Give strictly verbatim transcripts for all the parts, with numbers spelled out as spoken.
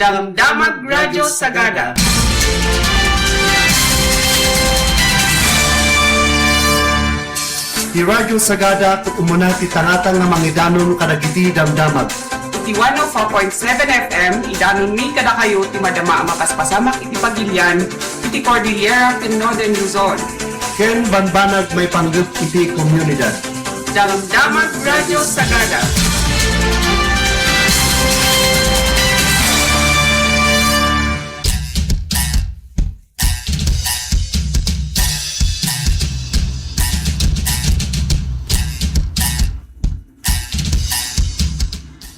Damdamag Radyo Sagada. Ti Radyo Sagada ket umuna ti tangata nga mangidanon kadagiti damdamag. Ti one oh four point seven F M, idanonmi kadakayo ti madama a mapaspasamak iti pagilian iti Cordillera ken Northern Luzon. Ken banbanag maipanggep iti komunidad. Damdamag Radyo Sagada.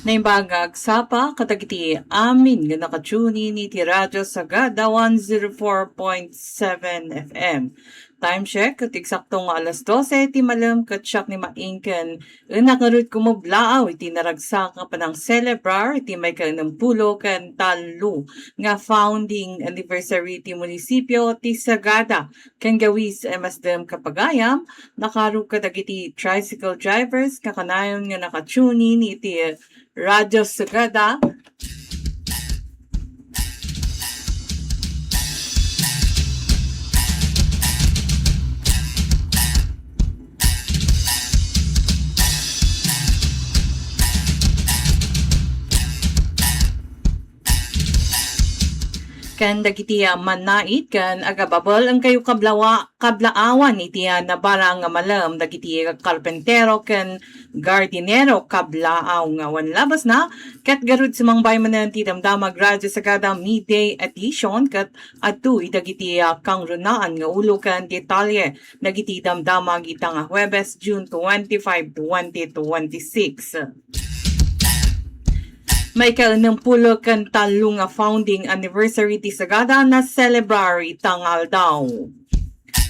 Naimbag nga agsapa kadagiti amin nga nakatune in iti Radyo Sagada one zero four point seven F M. Time check, ket eksakto nga alas dose ti malem, ket siak ni Maing ken Enak ngarud kumublaw iti naragsak nga panangselebrar iti maikaennempulo ken tallo nga founding anniversary ti munisipio ti Sagada. Ken gawis a masdem kapagayam, nakaro kadagiti tricycle drivers nga kanayon nga nakatune in iti Radyo Sagada. Ken dagiti, ah, mannait ken agababel, engkayo kablawa-, kablaawan iti, ah, nabarang nga malem dagiti karpentero ken gardinero kablaaw nga awan labasna, ket garud sumangbay manen ti Damdamag Radyo Sagada Midday Edition ket adtoy dagiti, ah, kangrunaan nga ulo ken detalye dagiti damdamag ita nga Huwebes, June twenty-five, twenty twenty-six. Maikaennempulo ken tallo nga founding anniversary ti Sagada naselebrar ita nga aldaw.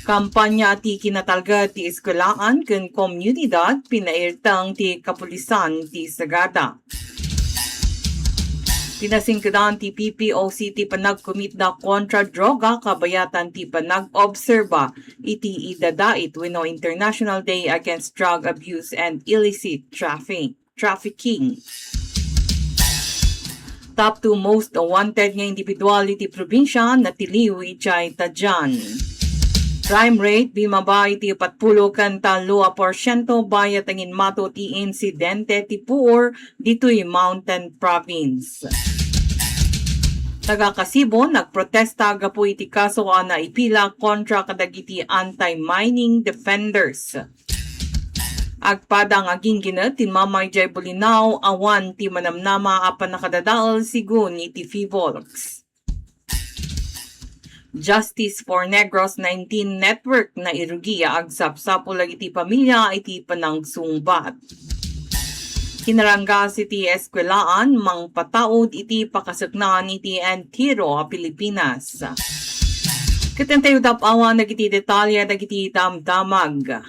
Kampanya ti kinatalged ti eskuelaan ken komunidad pinairteng ti kapulisan ti Sagada. Pinasingkedan ti P P O C ti panagkumitda kontra droga kabayatan ti panag-obserba iti idadait wenno International Day Against Drug Abuse and Illicit Traffic-, Trafficking. Top two most wanted nga individual iti probinsya natiliw idiay Tadian. Crime rate bimaba iti patpulo ken tallo a porsiento bayat nanginmato ti insidente ti puor ditoy Mountain Province. Taga Kasibo nagprotesta gapu iti kaso a naipila kontra kadagiti anti-mining defenders. Agpadang a ginggined ti mama idiay Bolinao, awan ti manamnama a pannakadadael sigun iti PHIVOLCS. Justice for Negros nineteen Network nairugi a agsapsapul dagiti pamilia iti panangsungbat. Kinaranggas iti eskuelaan mangpataud iti pakasuknaan iti entero a Pilipinas. Ket intayo dap-awan dagiti detalye dagiti damdamag.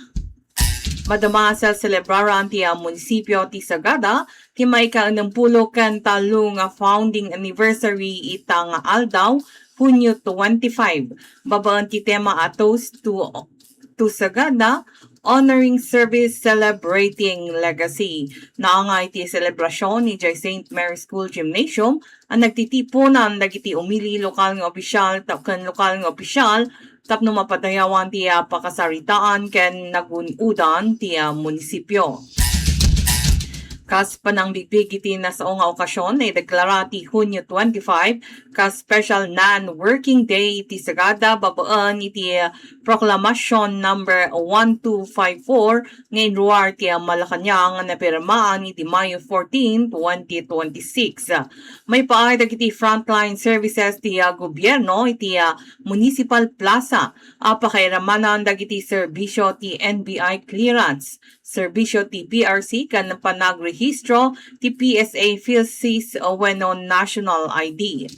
Madama a selebraran ti, ah, munisipio ti Sagada ti maikaennempulo ken tallo nga founding anniversary ita nga aldaw, Hunyo twenty-five, babaen ti tema a Toast to, to Sagada, Honoring Service, Celebrating Legacy. Naangay ti selebrasion idiay Saint Mary School Gymnasium a nagtitiponan dagiti umili lokal nga opisyal ta-, ken lokal nga opisyal tapno mapadayawan ti, ah, pakasaritaan ken nagun-odan ti, ah, munisipio. Kas panangbigbig iti nasao nga okasion, ideklara ti Hunyo twenty-five kas special non-working day iti Sagada babaen iti, ah, Proclamation Number one two five four nga inruar ti, ah, Malacañang nga napirmaan iti Mayo fourteen, twenty twenty-six. Maipaay dagiti frontline services ti, ah, gobierno iti, ah, Municipal Plaza a pakairamanan dagiti serbisio ti N B I clearance, serbisio ti P R C ken panagrehistro ti P S A PhilSys wenno National I D.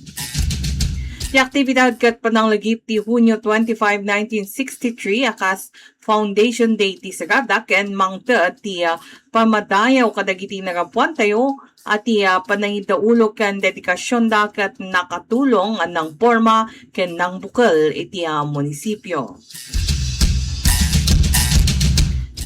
Ti aktibidad ket pananglagip ti Hunyo twenty-five, nineteen sixty-three a kas Foundation Day ti Sagada ken mangted ti, ah, pamadayaw kadagiti nagapuantayo a ti, ah, panangidaulo ken dedikasionda ket nakatulong a nangporma ken nangbukel iti, ah, munisipio.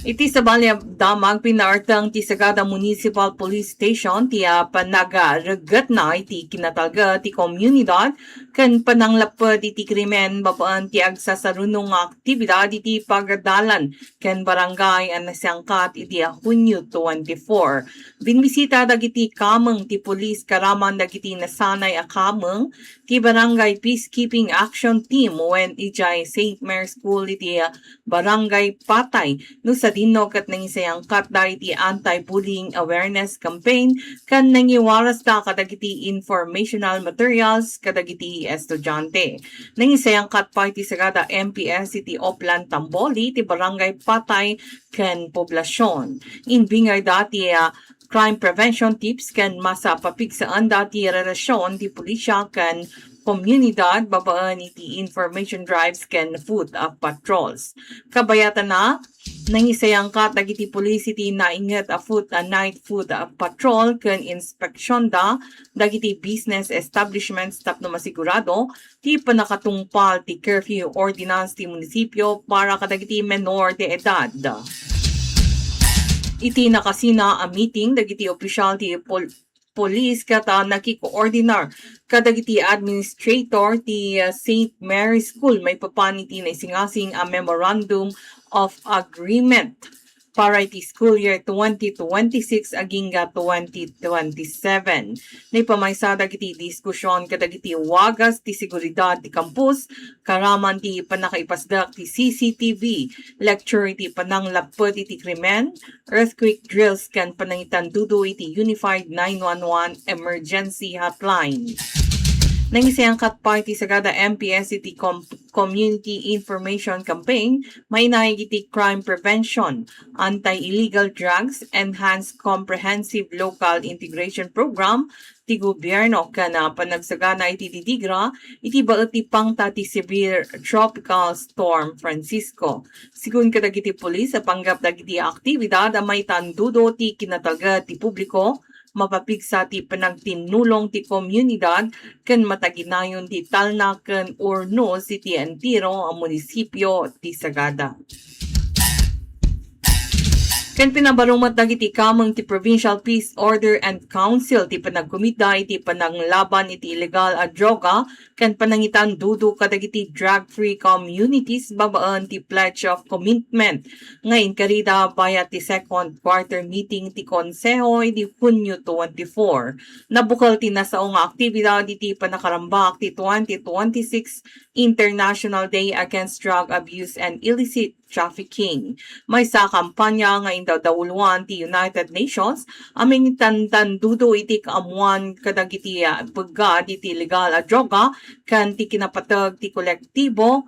Iti sabali a damag, pinaarteng ti Sagada Municipal Police Station ti, ah, panagreggetna iti kinatalget ti komunidad ken pananglapped iti krimen babaen ti agsasarunong nga aktibidad iti pagadalan ken barangay a nasangkat iti, ah, Hunyo twenty-four. Binbisita dagiti kameng ti pulis karaman dagiti nasanay a kameng ti Barangay Peacekeeping Action Team wen idiay Saint Mary's School iti, ah, Barangay Patay, no sadino ket nangisayangkatda iti anti-bullying awareness campaign ken nangiwarasda kadagiti informational materials kadagiti estudiante. Nangisayangkat pay ti Sagada M P S iti Oplan Tamboli ti Barangay Patay ken Poblacion. Imbingayda ti, ah, crime prevention tips ken mas, ah, papigsaanda ti relasion ti pulisya ken komunidad babaen iti information drives ken foot, ah, patrols. Kabayatanna, nangisayangkat dagiti pulis iti nainget a foot, ah, night foot, ah, patrol ken inspeksionda dagiti business establishments tapno masigurado ti pannakatungpal ti curfew ordinance ti munisipyo para kadagiti menor de edad. Iti nakasina a meeting dagiti opisyal ti pol-, police ket, ah, nakikoordinar kadagiti administrator ti, ah, Saint Mary's School maipapan iti naisingasing a Memorandum of Agreement para iti school year twenty twenty-six agingga twenty twenty-seven. Naipamaysa dagiti diskusion kadagiti wagas ti seguridad ti campus, karaman ti pannakaipasdak ti C C T V, lecture iti pananglapped iti krimen, earthquake drills ken panangitandudo iti Unified nine one one Emergency Hotline. Nangisayangkat pay ti Sagada M P S iti Com-, Community Information Campaign, mainaig iti crime prevention, anti-illegal drugs, enhanced comprehensive local integration program ti gobyerno ken, ah, panagsagana iti didigra iti baet ti pangta ti severe Tropical Storm Francisco. Sigun kadagiti pulis a panggap dagiti aktibidad a maitandudo ti kinatalget ti publiko, mapapigsa ti panagtinnulong ti komunidad ken mataginayon ti talna ken urnos iti entero a munisipyo ti Sagada. Ken pinabarumat dagiti kameng ti Provincial Peace Order and Council ti panagkumitda iti pananglaban iti illegal a droga ken panangitandudo kadagiti drug-free communities babaen ti Pledge of Commitment nga inkarida bayat ti second quarter meeting ti Konseho idi Hunyo twenty-four. Nabukel ti nasao nga aktibidad iti panakarambak ti twenty twenty-six International Day Against Drug Abuse and Illicit Trafficking. Maysa a kampanya nga indawdawuluan ti United Nations a mangitantandudo iti kaammuan kadagiti, ah, peggad iti illegal a droga ken ti kinapateg ti kolektibo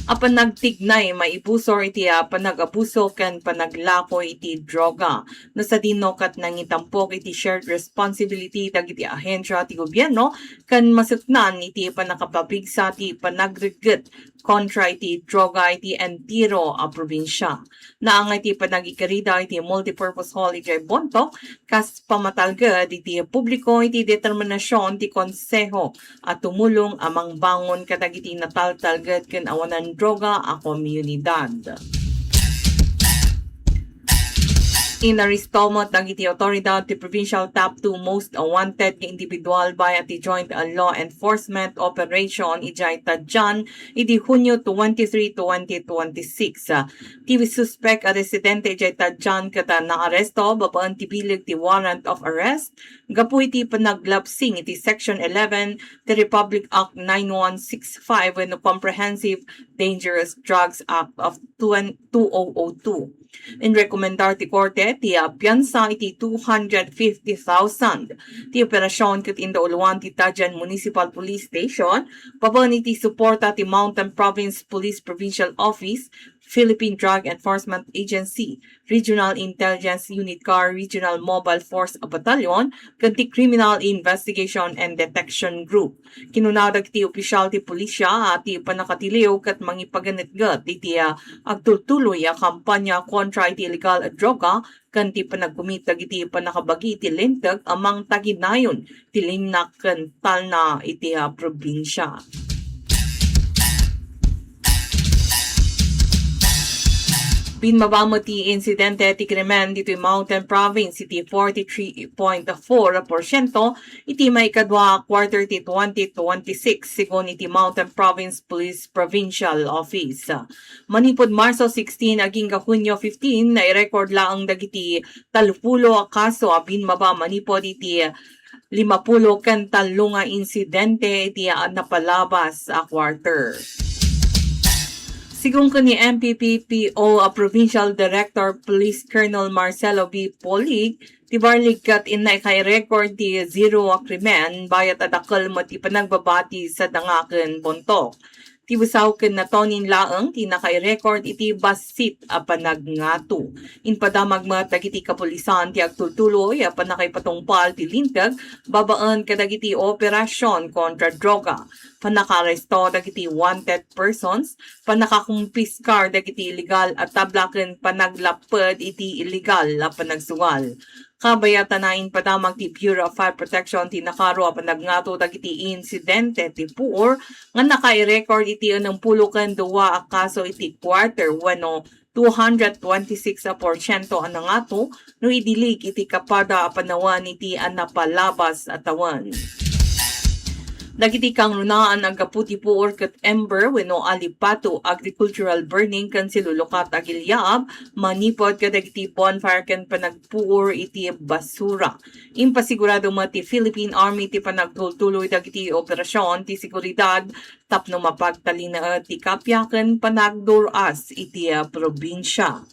a panagtignay maibusor iti, ah, panagabuso ken panaglako iti droga. No sadino ket nangitampok iti shared responsibility dagiti ahensya ti gobierno ken masuknan iti pannakapapigsa ti panagregget kontra iti droga iti entero a probinsia. Naangay ti panagikarida iti multipurpose hall idiay Bontoc kas pamatalged iti publiko iti determinasion ti Konseho a tumulong a mangbangon kadagiti nataltalged ken awanan droga a komunidad. Inaresto met dagiti awtoridad ti Provincial Top two Most Wanted nga individual bayat ti joint law enforcement operation idiay Tadian idi Hunyo twenty-three, twenty twenty-six. Ti suspek a residente idiay Tadian ket naaresto babaen ti bileg ti warrant of arrest gapu iti panaglabsing iti Section eleven ti Republic Act nine one six five wenno Comprehensive Dangerous Drugs Act of twen-, two thousand two. Inrekomendar ti Korte ti, ah, piansa iti two hundred fifty thousand. Ti operasion ket indauluan ti Tadian Municipal Police Station babaen iti suporta ti Mountain Province Police Provincial Office, Philippine Drug Enforcement Agency, Regional Intelligence Unit car, Regional Mobile Force Battalion, ken ti Criminal Investigation and Detection Group. Kinuna dagiti opisyal ti pulisya a ti pannakatiliw ket mangipaganetget iti, ah, agtultuloy a kampanya kontra iti illegal a droga ken ti panagkumit dagiti pannakabagi iti linteg a mangtaginayon ti linnak ken talna iti, ah, probinsia. Bimmaba met ti insidente ti krimen ditoy Mountain Province iti forty-three point four porsyento iti maikadua a quarter ti twenty twenty-six, sigun iti Mountain Province Police Provincial Office. Manipud Marso sixteen agingga Hunyo fifteen, nairecord laeng dagiti tallopulo a kaso a bimmaba manipud iti limapulo ken tallo nga insidente iti a napalabas a quarter. Sigun ken ni M P P P O a Provincial Director Police Colonel Marcelo B. Polig, ti Barlig ket inna ika i-record ti zero a krimen, bayat a dakkel met ti panagbabati sa danga ken buntok. Ti Busaw ken Natonin laeng ti naka-record iti bassit a panagngato. Impadamag met dagiti kapulisan ti agtultuloy a pannakaipatungpal ti linteg babaen kadagiti operasyon kontra droga, pannakaaresto dagiti wanted persons, pannakakumpiskar dagiti illegal a tabla ken panaglapped iti illegal a panagsugal. Kabayatan a impadamag ti Bureau of Fire Protection ti nakaro a panagngato dagiti insidente ti puor nga naka-record iti ennem pulo ken dua a kaso iti quarter wenno two hundred twenty-six a porsyento a nangato no idilig iti kapada a panawen iti a napalabas a tawen. Dagiti kangrunaan a gapu ti puor ket ember wenno alipato, agricultural burning ken silulukat a gilyaab manipud kadagiti bonfire ken panagpuor iti basura. Impasigurado met ti Philippine Army ti panagtultuloy dagiti operasyon ti seguridad tapno mapagtalinaed ti kappia ken panagdur-as iti, ah, probinsia.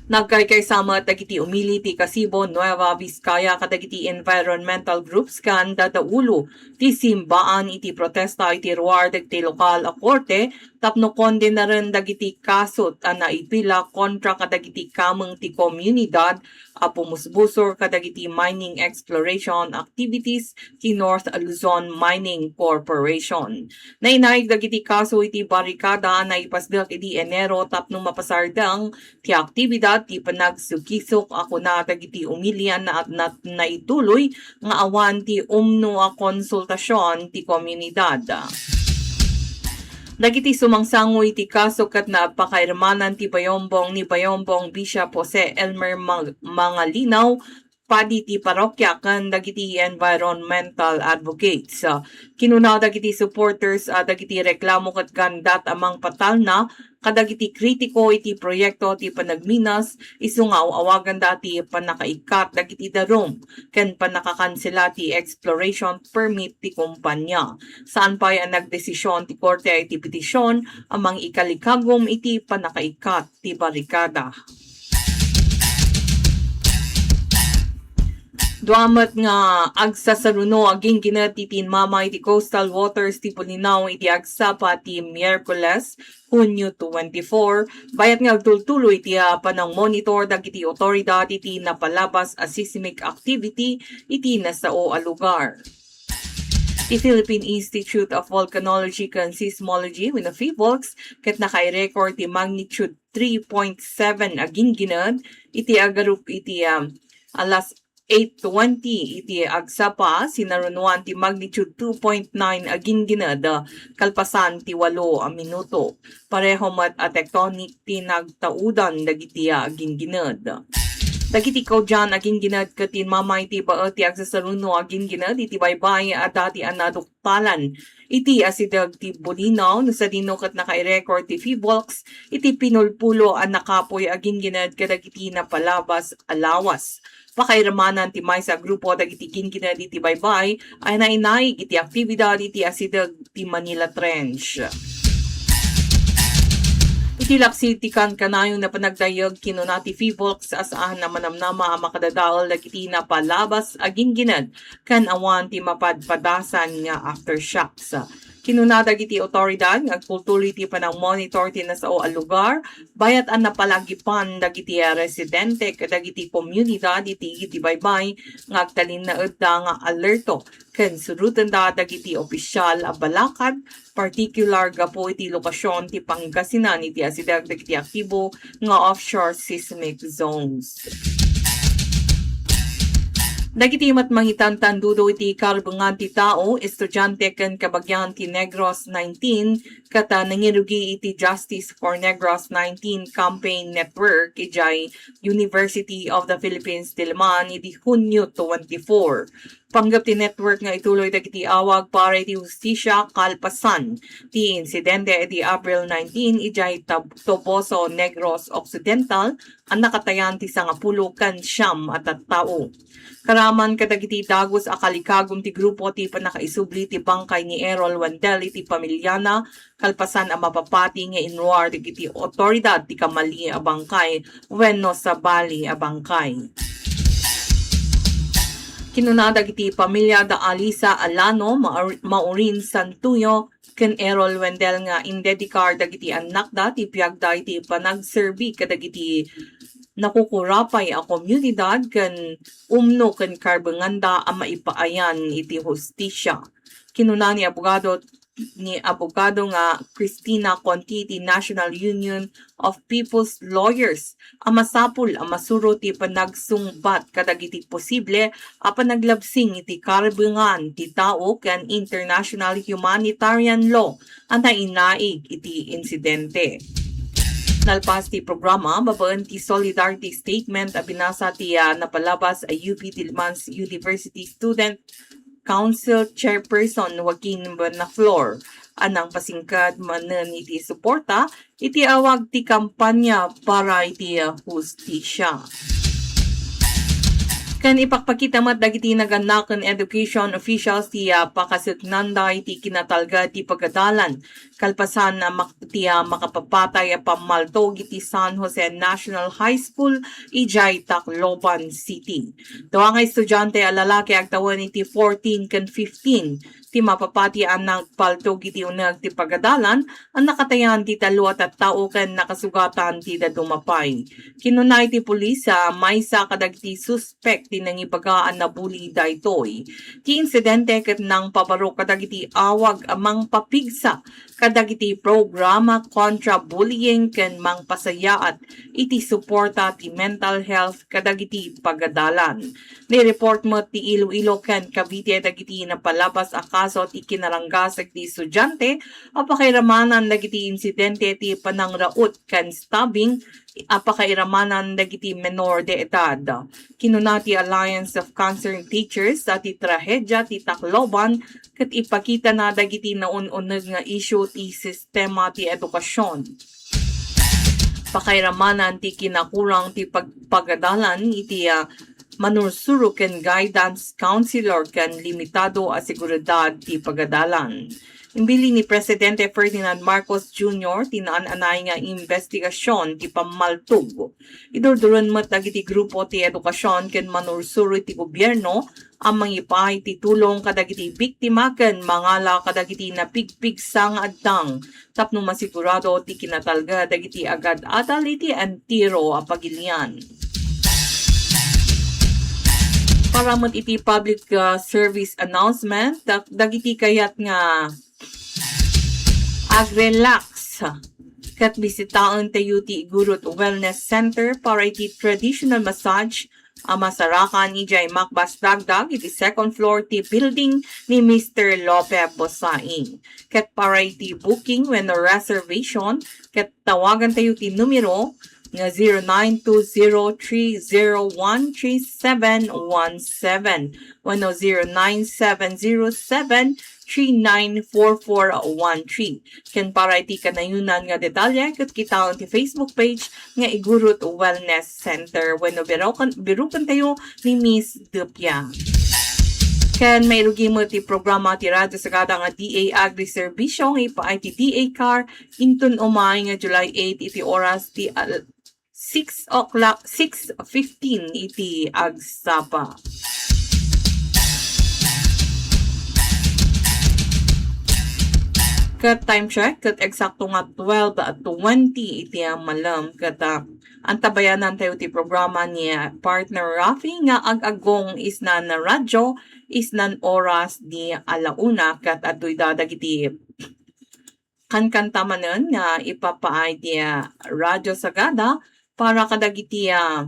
Nagkaykaysa met dagiti umili ti Kasibo, Nueva Vizcaya kadagiti environmental groups ken dadaulo ti simbaan iti protesta iti ruar dagiti lokal a korte tapno kondenaren dagiti kasot a naipila kontra kadagiti kameng ti komunidad a pumusbusor kadagiti mining exploration activities ti North Luzon Mining Corporation. Nainaig dagiti kaso iti barikada a naipasdek idi Enero tapno mapasardeng ti aktibidad ti panagsukisok a kuna dagiti umili a na-, na-, naituloy nga awan ti umno a konsultasion ti komunidad. Dagiti sumangsango iti kaso ket napakairmanan ti Bayombong ni Bayombong Bishop Jose Elmer Mag-, Mangalinaw, padi ti parokya ken dagiti environmental advocates. Kinuna dagiti supporters a dagiti reklamo ket gandat a mangpatalna kadagiti kritiko iti proyekto ti panagminas, isu nga aw-awaganda ti pannakaikkat dagiti darum ken pannakakansela ti exploration permit ti kumpanya. Saan pay a nagdesisyon ti korte iti petisyon a mangikalikagum iti pannakaikkat ti barikada. Dua met nga agsasaruno a ginggined ti tinmamay ti coastal waters ti Bolinao iti agsapa ti Miyerkules, Hunyo twenty-four, bayat nga agtultuloy ti, ah, panangmonitor dagiti otoridad iti napalabas a seismic activity iti nasao a lugar. Ti Philippine Institute of Volcanology ken Seismology wenno PHIVOLCS ket naka-record ti magnitude three point seven a ginggined iti agarup iti, um, alas eight twenty iti agsapa. Sinarunoan ti magnitude two point nine a ginggined kalpasan ti walo a minuto. Pareho met a tectonic ti nagtaudan dagiti, ah, ginggined. Dagiti kaudian a ginggined ket tinmamay ti baet ti agsasaruno a ginggined iti baybay a dati a naduktalan iti asideg ti Bolinao, no sadino ket naka-record ti PHIVOLCS iti pinulpulo a nakapuy a ginggined kadagiti napalabas a lawas. Pakairmanan ti maysa a grupo dagiti ginggined iti baybay a nainaig iti aktibidad iti asideg ti Manila Trench. Iti laksid ti kankanayon a panagdayeg, kinuna ti PHIVOLCS a saan a manamnama a makadadael dagiti napalabas a ginggined ken awan ti mapadpadasan nga aftershocks. Kinuna dagiti otoridad nga agtultuloy ti panagmonitor ti nasao a lugar, bayat a napalagipan dagiti residente kadagiti komunidad iti, iti baybay nga agtalinaedda nga alerto ken surotenda dagiti opisyal a balakad, partikular gapu iti lokasyon ti Pangasinan iti asideg dagiti aktibo nga offshore seismic zones. Dagiti met mangitantandudo iti karbengan ti tao, estudiante ken kabagian ti Negros nineteen, ket, ah, nangirugi iti Justice for Negros nineteen Campaign Network idiay University of the Philippines Diliman idi Hunio twenty-four. Panggep ti network nga ituloy dagiti awag para iti hustisya kalpasan ti insidente idi April nineteen idiay Tab-, Toboso, Negros Occidental, a nakatayan ti sangapulo ken siam a tattao. Karaman kadagiti dagus a kalikagum ti grupo ti pannakaisubli ti bangkay ni Errol Wendell iti pamiliana, kalpasan a mapapati nga inruar dagiti otoridad ti kamali a bangkay wenno sabali a bangkay. Kinuna dagiti pamilia da Alisa Alano, Maur-, Maureen Santuyo, ken Errol Wendell nga indedikar dagiti annakda ti biagda iti panagserbi kadagiti nakukurapay a komunidad ken umno ken karbenganda a maipaayan iti hustisya. Kinuna ni abogado, ni abogado nga Christina Conti ti National Union of People's Lawyers a masapul a masuro ti panagsungbat kadagiti posible a panaglabsing iti karbengan ti tao ken international humanitarian law a nainaig iti insidente. Nalpas ti programa, babaen ti Solidarity Statement a binasa ti, ah, napalabas a U P Diliman's University Student Council Chairperson Joaquin Buenaflor a nangpasingkad manen iti suporta iti awag ti kampanya para iti hustisya. Ken ipakpakita met dagiti nagannaken education officials ti, ah, pakasuknanda iti kinatalged ti pagadalan kalpasan a mak-, ti, ah, makapapatay a pammaltog iti San Jose National High School idiay Tacloban City. Dua nga estudiante a lalaki agtawen iti fourteen ken fifteen ti mapapati a nagpaltog iti uneg ti pagadalan a nakatayan ti tallo a tattao ken nakasugatan ti dadduma pay. Kinuna iti pulis a maysa kadagiti suspek ti nangibaga a nabuli daytoy. Ti insidente ket nangpabaro kadagiti awag a mangpapigsa kadagiti programa kontra bullying ken mangpasayaat iti suporta ti mental health kadagiti pagadalan. Ni-report met ti Iloilo ken Cavite dagiti napalabas a kaso ti kinaranggas dagiti estudiante a pakairamanan dagiti insidente ti panangraut ken stabbing a pakairamanan dagiti menor de edad. Kinuna ti Alliance of Concerned Teachers a ti trahedia ti Tacloban ket ipakitana dagiti naun-uneg nga isyu ti sistema ti edukasyon. Pakairamanan ti kinakurang ti pagpagadalan iti, ah, manursuro ken guidance counselor ken limitado a seguridad ti pagadalan. Imbilin ni Presidente Ferdinand Marcos Junior ti naan-anay nga imbestigasyon ti pammaltog. Idurduron met dagiti grupo ti edukasyon ken manursuro ti gobierno a mangipaay ti tulong kadagiti biktima ken mangala kadagiti napigpigsa nga addang tapno masigurado ti kinatalged dagiti agad-adal iti entero a pagilian. Para met iti public, ah, service announcement, dag-, dagiti kayat nga agrelax ket bisitaentayo ti Igurut Wellness Center para iti traditional massage a masarakan idiay Makbas Dagdag iti second floor ti building ni Mister Lope Bosaing. Ket para iti booking wenno reservation, ket tawagentayo ti numero nga zero nine two zero three zero one three seven one seven wenno zero nine seven zero seven three nine four four one three. Ken para iti kanayonan nga detalye, ket kitaen ti Facebook page nga Igurut Wellness Center wenno biruken-, birukentayo ni Miss Dupia. Ken mairugi met ti programa ti Radyo Sagada nga D A Agri-Servicio nga ipaay ti D A Car inton umay nga July eight iti oras ti al-, six o'clock, six fifteen iti agsapa. Ket time check, ket eksakto nga twelve twenty iti malem. Ket, ah, antabayanantayo ti programa ni partner Rafi nga Ag-agong isnan radyo, isnan oras ni ala una. Ket adtoy da dagiti kankanta manen nga ipapaay ti, ah, Radyo Sagada para kadagiti, ah,